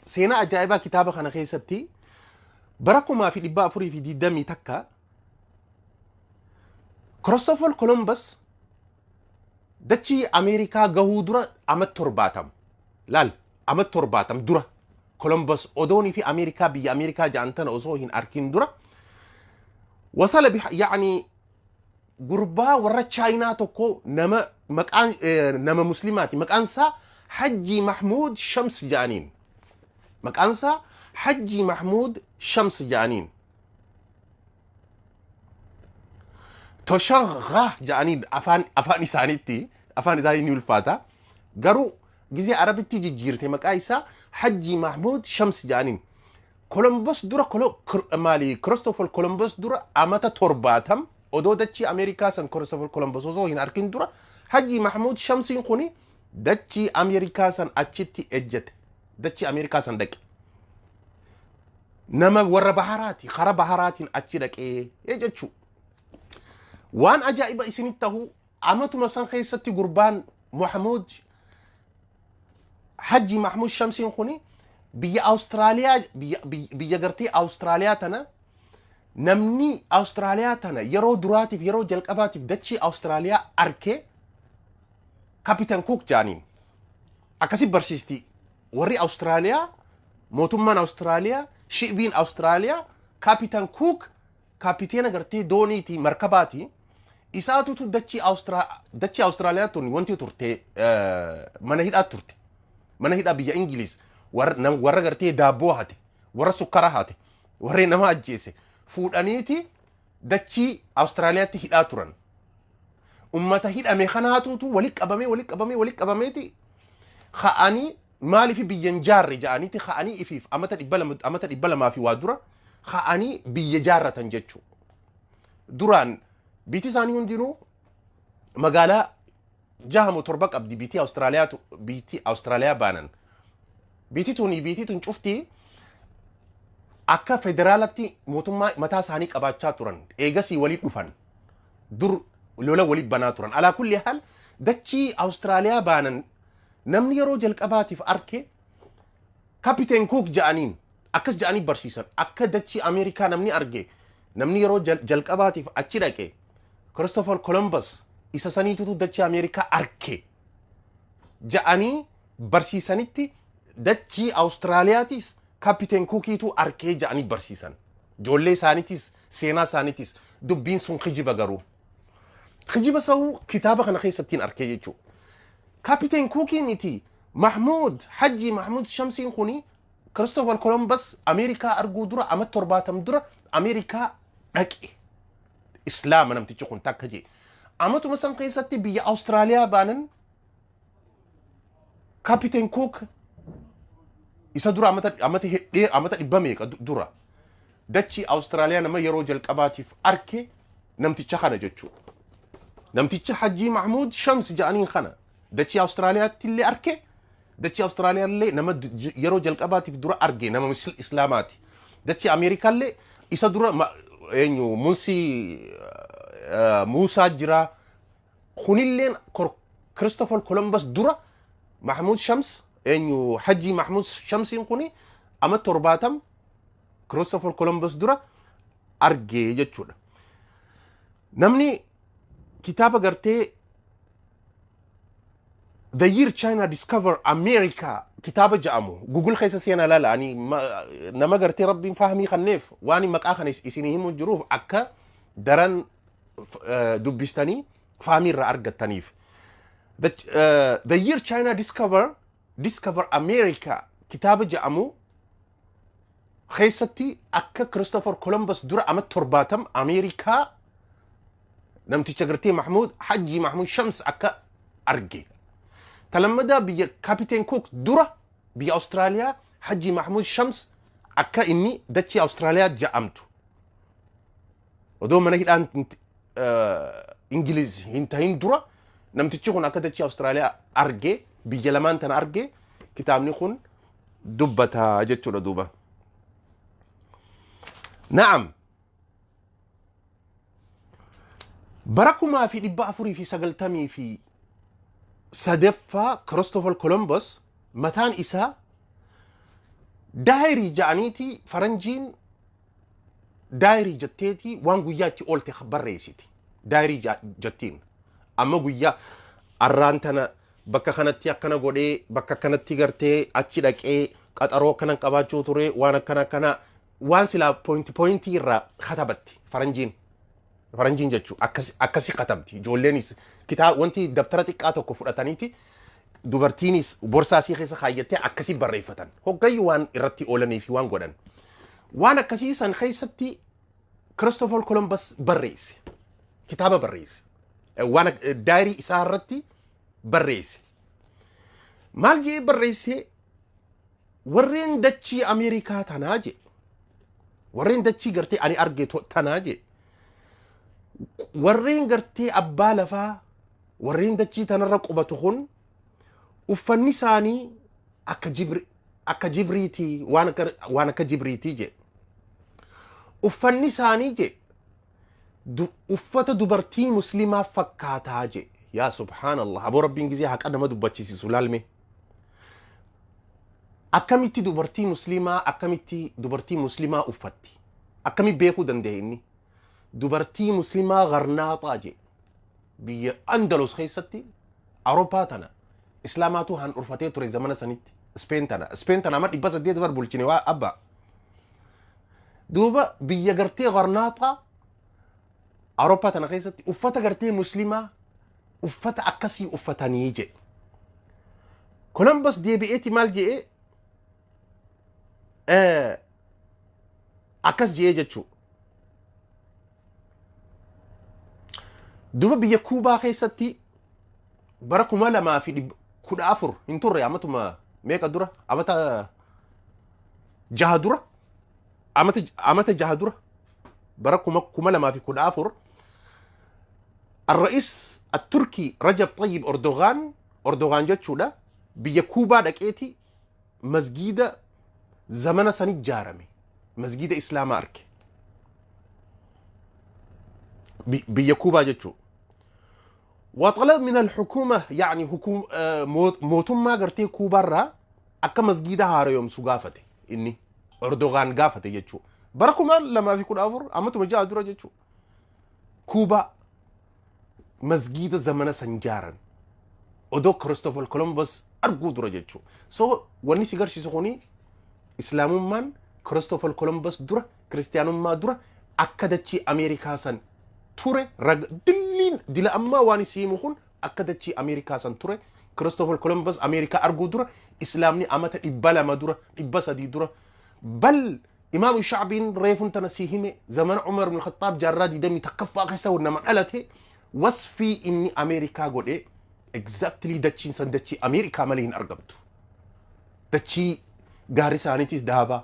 seenaa ajaa'ibaa kitaaba kana keessatti bara 1421 Christopher Columbus dachii Ameerikaa gahuu dura amat 70, laal, amat 70 dura, Columbus odoonii fi Ameerikaa, biyya Ameerikaa ja'an tana osoo hin arkin dura, wasala bi yaani gurbaa warra Chaayinaa tokko, nama maqaan nama muslimaati, maqaan isaa Hajji Mahmuud Shams ja'aniin. Maqaan isaa Hajji Mahmuud Shams ja'aniin, Toshan Gha ja'aniin. Afaan isaaniitti, afaan isaanii ni ulfaata, garuu gizee Arabitti jijjiirte maqaa isaa Hajji Mahmuud Shams ja'aniin. Columbus dura, maali, Christopher Columbus dura amata 70, odoo dachii Ameerikaa san Christopher Columbus osoo hin arkin dura, Hajji Mahmuud Shamsiin kuni dachii Ameerikaa san achitti ejjete, dachii Ameerikaa san dhaqe. Nama warra baharaati, kara baharaatiin achi dhaqee jechuu. Waan ajaa'iba isinitti tahu, amatuma san keessatti gurbaan Mahmuud, Hajji Mahmuud Shamsiin kuni biyya Awustiraaliyaa, biyya gartee Awustiraaliyaa tana, namni Awustiraaliyaa tana yeroo duraatiif, yeroo jalqabaatiif dachii Awustiraaliyaa arkee Kapitan Cook jaaniin. Akkasi barsiisti warri Awustiraaliyaa, mootummaan Awustiraaliyaa, shibiin Awustiraaliyaa. Kapitan Cook kaapiteena gartee dooniiti, markabaati. Isaatutu dachii Awustiraaliyaa tun wanti turte, mana hidhaa turte, mana hidhaa biyya Ingiliis. Warra gartee daabboo hate, warra sukkara hate, warreen nama ajjeese fuudhaniiti dachii Awustiraaliyaatti hidhaa turan. Ummata hidhame kanaatutu walitti qabamee, walitti qabamee, walitti qabameeti ka'anii, maaliif biyya hin jaarre ja'aniiti ka'anii ifiif amata 200, amata 200 fi waa dura ka'anii biyya jaarratan jechuu. Duraan biitti isaanii hundinuu magaalaa jahamu torba qabdi. Biitii Awustiraaliyaatu, biitii Awustiraaliyaa baanan, biitii tun cuftii akka federaalatti mootummaa mataa isaanii qabaachaa turan. Eegasii walii dhufan. Dur lola walii banaa turan. Alaa kulli haal, dachii Awustiraaliyaa baanan namni yeroo jalqabaatiif arke Kapiteen Cook ja'aniin. Akkas ja'anii barsiisan. Akka dachii Ameerikaa namni arge, namni yeroo jalqabaatiif achi dhaqe Christopher Columbus, isa saniitutu dachii Ameerikaa arke ja'anii barsiisanitti, dachii Awustiraaliyaatis Kapiteen Cookiitu arkee ja'anii barsiisan. Ijoollee isaaniitis, seenaa isaaniitis. Dubbiin sun kijiba garuu. Kijiba sa'uu kitaaba kana keessattiin arkee jechuudha. Kapiteen Cookii miti, Mahmuud Hajji Mahmuud Shamsiin kuni Christopher Columbus Ameerikaa arguu dura ama 70 dura Ameerikaa dhaqe. Islaama namtichi kun takka jee. Amatuma san keessatti biyya Awustiraaliyaa baanan Kapiteen Cook isa dura amata dhibba meeqa dura dachii Awustiraaliyaa nama yeroo jalqabaatiif arke namticha kana jechuudha. Namticha Hajjii Mahmuud Shams jedhaniin kana dachii Awustiraaliyaatti illee arke, dachii Awustiraaliyaa illee nama yeroo jalqabaatiif dura arge nama Islaamaati. Dachii Ameerikaa illee isa dura eenyu, Munsii Muusaa jira. Kunilleen Christopher Columbus dura Mahmuud Shams, eenyu, Hajji Mahmuud Shamsiin kuni ama 70 Christopher Columbus dura argee jechuudha. Namni kitaaba gartee The Year China Discover America kitaaba jedhamu Google keessa seenaa laala. Ani nama gartee Rabbiin fahmii kanneef waan maqaa kana isinii himuu jiruuf akka daran dubbistanii fahmii irraa argattaniif. The Year China Discover America kitaaba jedhamu keessatti akka Christopher Columbus dura ama 70 Ameerikaa namticha gartee Mahmuud Hajji Mahmuud Shams akka arge. Talammadaa biyya Kapiteen Cook dura biyya Awustiraaliyaa Hajji Mahmuud Shams akka inni dachii Awustiraaliyaa ja'amtu. Odoo mana hidhaan Ingiliz hin tahin dura namtichi kun akka dachii Awustiraaliyaa arge, biyya lamaan tana arge kitaabni kun dubbata jechuudha duuba. Na'am. Bara 1493ffaa Christopher Columbus mataan isaa diary ja'aniiti. Faranjiin diary jetteeti waan guyyaa itti oolte barreessiti. Diary jettiin. Amma guyyaa arraan tana bakka kanatti akkana godhee, bakka kanatti gartee achi dhaqee, qaxaroo akkanan qabaachuu ture, waan akkana akkana, waan silaa point pointii irraa katabatti faranjiin. Faranjiin jechuu akkasi katabdi. Ijoolleenis kitaaba wanti dabtara xiqqaa tokko fudhataniiti, dubartiinis borsaa isii keessa kaayyattee akkasii barreeffatan. Hoggayyuu waan irratti oolanii fi waan godhan. Waan akkasii san keessatti Christopher Columbus barreesse. Kitaaba barreesse. Waan diary isaa irratti barreesse. Maal jee barreesse? Warreen dachii Ameerikaa tanaa jee. Warreen dachii gartee ani arge tanaa jee. Warreen gartee abbaa lafaa, warreen dachii tanarra qubatu kun uffanni isaanii akka jibriitii, waan akka jibriitii jee. Uffanni isaanii jee uffata dubartii muslimaa fakkaataa jee. Yaa subhaanallah, aboo Rabbiin gizee haqa nama dubbachiisisu laalme. Akkamitti dubartii muslimaa, akkamitti dubartii muslimaa uffatti? Akkami beekuu danda'e inni? Dubartii muslimaa Garnaaxaa jee. Biyya Andalus keessatti Awurooppaa tana Islaamaatu handhurfatee ture zamana sanitti. Speen tana. Speen tana amma 800 bar bulchine waa abba. Duuba biyya gartee Garnaaxaa Awurooppaa tana keessatti uffata gartee Muslimaa uffata akkasii uffatanii jedhe. Columbus deebi'eeti maal jedhee, akkas jedhee jechuu. Duuba biyya Kuubaa keessatti bara 2014 hin turre, amatuma meeqa dura, amata 6 dura, amata 6 dura, bara 2014 الرئيس التركي رجب طيب أردوغان، أردوغان jechuudha, biyya Kuubaa dhaqeeti masgiida zamana sani ijaarame, masgiida Islaamaa arge biyya Kuubaa jechuu. وطلب من الحكومة يعني حكوم mootummaa gartee Kuubaarraa akka masgiida haaromsu gaafate. Inni Erdogaan gaafate jechuu bara 2014, amatuma 6 dura jechuu. Kuubaa masgiida zamana san jaaran odoo Christopher Columbus arguu dura jechuu. So wanni si garsiisu kuni Islaamummaan Christopher Columbus dura, Kiristiyaanummaa dura akka dachii Ameerikaa san ture. Rag dilliin dila ammaa waan isii himu kun akka dachii Ameerikaa san ture. Christopher Columbus Ameerikaa arguu dura Islaamni amata 200 dura, 300 dura. Bal Imaam Shacbiin reefun tana si hime, zamana Umar ibn Khattaab jaarraa 21ffaa keessa nama dhalate, wasfii inni Ameerikaa godhe exactly dachiin san dachii Ameerikaa malee hin argamtu. Dachii gaarri isaaniitis daabaa,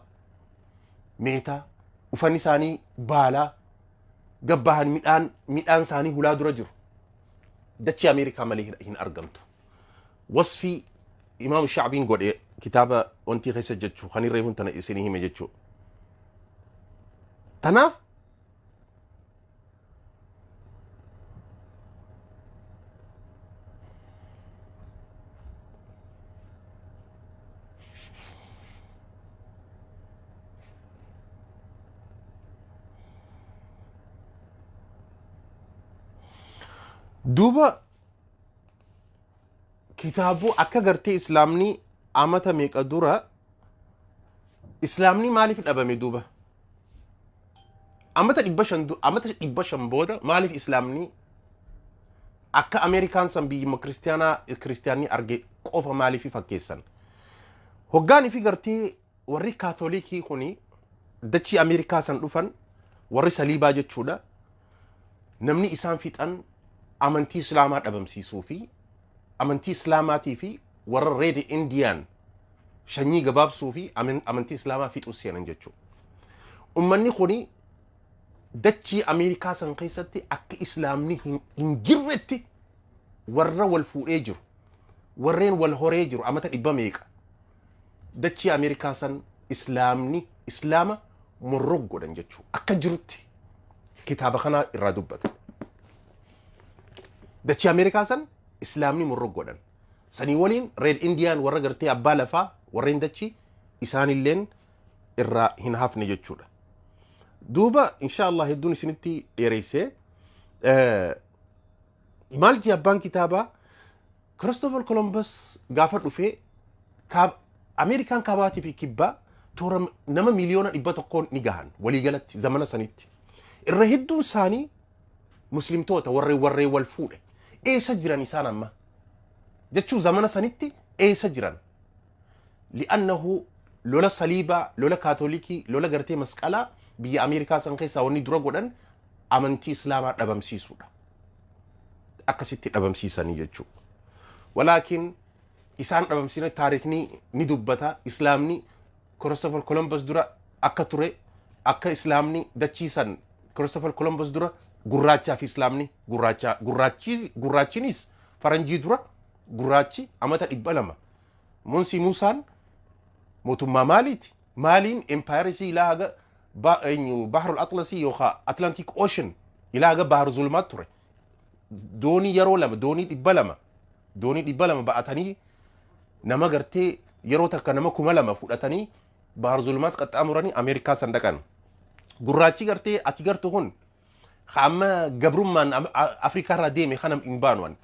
meetaa, uffanni isaanii baalaa, gabbahan midhaan isaanii hulaa dura jiru. Dachii Ameerikaa malee hin argamtu. Wasfii Imaam Shacbiin godhe kitaaba wantii keessa jechuu kan reefun tana isinii hime jechuu. Tanaaf duuba kitaabuu akka gartee Islaamni amata meeqa dura, Islaamni maaliif dhabame? Duuba amata 500, amata 500 booda maaliif Islaamni akka Ameerikaan san biyyuma kiristiyaanaa, kiristiyaanni arge qofa maaliif fakkeessan? Hoggaanii fi gartee warri Kaatolikii kuni dachii Ameerikaa san dhufan, warri saliibaa jechuudha, namni isaan fixan amantii Islaamaa dhabamsiisuu fi amantii Islaamaatii fi warra Red Indian shanyii gabaabsuu fi amantii Islaamaa fixuu seenan jechuudha. Ummanni kuni dachii Ameerikaa san keessatti akka Islaamni hin jirretti warra wal fuudhee jiru, warreen wal horee jiru amata dhibba meeqa dachii Ameerikaa san Islaamni Islaama morrog godhan jechuudha. Akka jirutti kitaaba kanaa irraa dubbata. Dachii Ameerikaa san Islaamni morrog godhan. Sanii waliin Red Indian warra gartee abbaa lafaa warreen dachii isaanilleen irraa hin hafne jechuudha. Duuba insha Allah hedduun isinitti dheereessee, maal jee abbaan kitaabaa? Christopher Columbus gaafa dhufee Ameerikaan kaabaatii fi kibbaa toora nama 100,000,000 ni gahan waliigalatti zamana sanitti. Irra hedduun isaanii Muslimtoota warreen wal fuudhe. Eessa jiran isaan amma? Jechuu zamana sanitti eessa jiran? Li'annahu lola saliibaa, lola Kaatolikii, lola gartee masqalaa biyya Ameerikaa san keessaa wanni dura godhan amantii Islaamaa dhabamsiisuudha. Akkasitti dhabamsiisanii jechuudha. Walaakin isaan dhabamsiisanii taarikni ni dubbata. Islaamni Christopher Columbus dura akka ture, akka Islaamni dachiisan Christopher Columbus dura gurraachaa fi Islaamni gurraachaa gurraachi gurraachinis faranjii dura gurraachi amata 200. Mansaa Muusaan mootummaa Maaliiti? Maaliin empaayerisii ilaa haga Bahrul Atlasii yookaan Atlantic Ocean ilaa haga Bahar Zulmaat ture. Doonii yeroo lama doonii 200, doonii 200 ba'atanii nama gartee yeroo takka nama 2000 fudhatanii Bahar Zulmaat qaxxaamuranii Ameerikaa san dhaqan. Gurraachi gartee ati gartu kun amma gabrummaan Afrikaa irraa deeme kana hin baanu.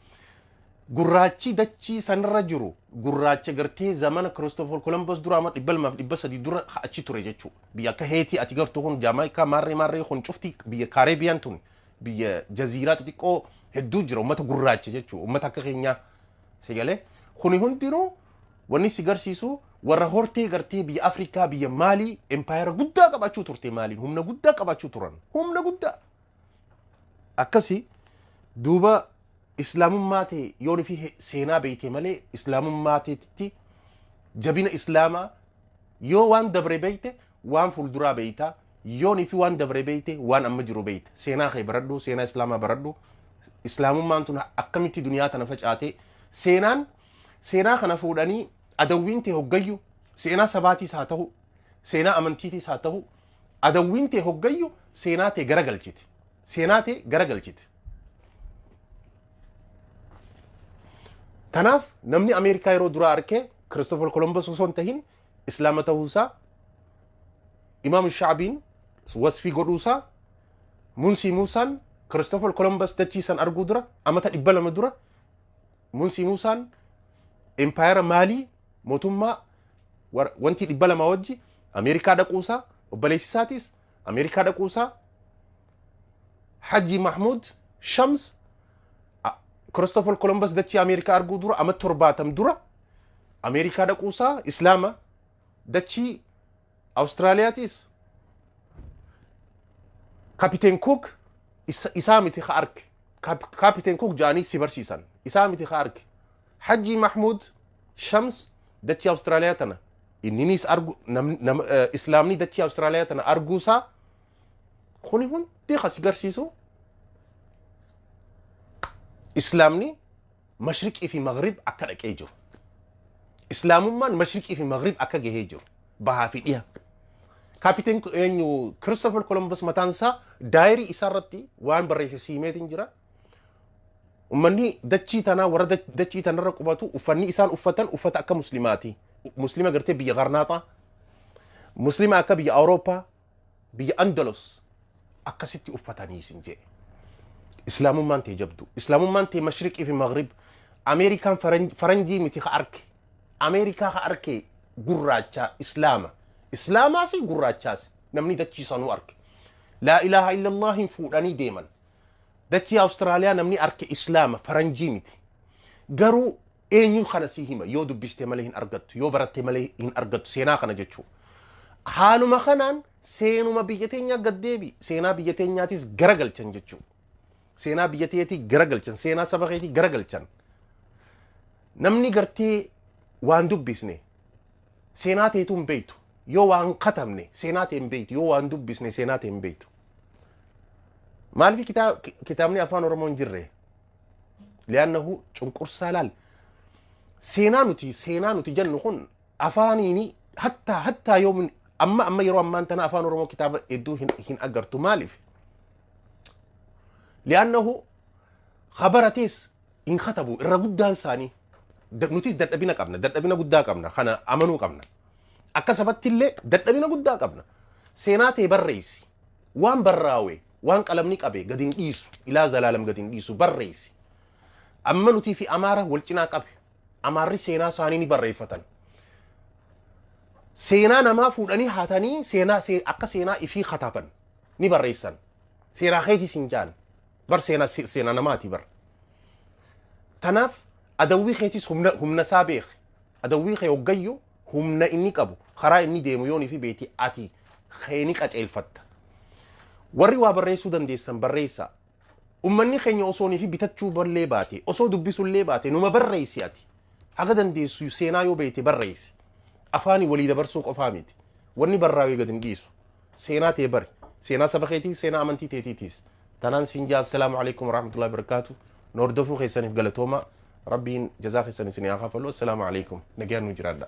Gurraachi dachii sanarra jiru gurraacha gartee zamana Christopher Columbus dura ama 200fi 300 dura achi ture jechuudha. Biyya akka Heetii ati gartuu kun, Jaamaayikaa, maarree maarree kun cufti biyya Kaareebiyaan tun biyya jaziiraa xixiqqoo hedduu jira, uummata gurraacha jechuudha. Uummata akka keenyaa sigalee kuni hundinuu wanni si garsiisu warra hortee gartee biyya Afrikaa, biyya Maalii empaayera guddaa qabaachuu turte. Maaliin humna guddaa qabaachuu turan, humna guddaa akkasi. Duuba islaamummaa ta'e yoon fi seenaa beeyte malee, islaamummaa ta'etti jabina islaamaa yoo waan dabre beeyte, waan fuulduraa beeyta. Yoon fi waan dabre beeyte, waan amma jiru beeyta. Seenaa kee baradhu, seenaa islaamaa baradhu. Islaamummaan tun akkamitti duniyaa tana facaate? Seenaan seenaa kana fuudhanii adawwiin ta'e hoggayyu, seenaa sabaatiis haa ta'u, seenaa amantiitiis haa ta'u, adawwiin ta'e hoggayyu seenaa ta'e garagalchite, seenaa ta'e garagalchite. Kanaaf namni Ameerikaa yeroo duraa arkee Christopher Columbus osoo hin tahin islaama ta'uusaa, Imaam Shaabiin wasfii godhuusaa, Munsii Muusaan Christopher Columbus dachii san arguu dura amata 200 dura, Munsii Muusaan empaayera Maalii mootummaa wanti 200 wajji Ameerikaa dhaquusaa, obboleessi isaatis Ameerikaa dhaquusaa, Haji Mahmud Shams Christopher Columbus dachii Ameerikaa arguu dura ama 70 dura Ameerikaa dhaquusaa, Islaama dachii Awustiraaliyaatis Kapiteen Cook isaa miti ka arge. Kapiteen Cook ja'anii si barsiisan, isaa miti ka arge. Haji Mahmud Shams dachii Awustiraaliyaa tana inninis argu islaamni dachii Awustiraaliyaa tana arguusaa, kuni hundi kas garsiisu islaamni mashriqii fi maghrib akka dhaqee jiru. Islaamummaan mashriqii fi maghrib akka gahee jiru. Bahaa fi dhiha. Kaapiteen eenyu Christopher Columbus mataan isaa daayirii isaa irratti waan barreesse siimeetiin jira. Uummanni dachii tanaa, warra dachii tanarra qubatu, uffanni isaan uffatan uffata akka muslimaati. Muslima gartee biyya Garnaaxaa, muslima akka biyya Awurooppaa, biyya Andalus akkasitti uffatanii isin jedhe. Islaamummaan ta'e jabdu. Islaamummaan ta'e mashriqii fi maghrib. Ameerikaan faranjii miti ka arke. Ameerikaa ka arke gurraacha islaama. Islaamaas gurraachaas namni dachii sanuu arke. Laa ilaaha illallah hin fuudhanii deeman. Dachii Awustiraaliyaa namni arke islaama, faranjii miti. Garuu eenyu kana si hima? Yoo dubbiste malee hin argattu, yoo baratte malee hin argattu seenaa kana jechuudha. Haaluma kanaan seenuma biyya teenyaa gad deebi, seenaa biyya teenyaatis garagalchan jechuudha. Seenaa biyya teetii garagalchan, seenaa saba keetii garagalchan. Namni gartee waan dubbisne seenaa teetuu hin beektu. Yoo waan katabne seenaa tee hin beektu, yoo waan dubbisne seenaa tee hin beektu. Maaliif kitaabni afaan Oromoo hin jirre? Li'aannahu cunqursaa laal. Seenaa nuti jennu kun afaaniini hattaa yoo amma yeroo ammaan tana afaan Oromoo kitaaba hedduu hin agartu. Maaliif? Li'aannahu kabaratees hin katabu irra guddaan isaanii. Nutis dadhabina qabna, dadhabina guddaa qabna, kana amanuu qabna. Akka sabatti illee dadhabina guddaa qabna. Seenaa ta'e barreessi. Waan barraawe, waan qalamni qabe gadi hin dhiisu, ilaa zalaalam gadi hin dhiisu, barreessi. Amma nutii fi Amaara wal cinaa qabe. Amaarri seenaa isaanii ni barreeffatan. Seenaa namaa fuudhanii haatanii seenaa akka seenaa ifii kataban ni barreessan. Seenaa keetis hin jaan. Bar seenaa seenaa namaati bar. Tanaaf adawwii keetis humna isaa beeki. Adawwii kee hoggayyu humna inni qabu, karaa inni deemu yoonii fi beeti, ati keeni qaceelfatta. Warri waa barreessuu dandeessan barreessaa. Ummanni keenya osoo fi bitachuu ballee baate, osoo dubbisullee baate, numa barreessi ati. Haga dandeessu seenaa yoo beekte barreessi. Afaanii walii dabarsuu qofaa miti. Wanni barraa'ee gad hin dhiisu. Seenaa ta'e bari. Seenaa saba keetii, seenaa amantii teetiitiis. Tanaan siin jaa, assalaamu alaikum warahmatullahi wabarakaatu. Nu hordofuu keessaniif galatooma. Rabbiin jazaa keessan isin haa kafalu. Assalaamu alaikum. Nagaan nu jiraadha.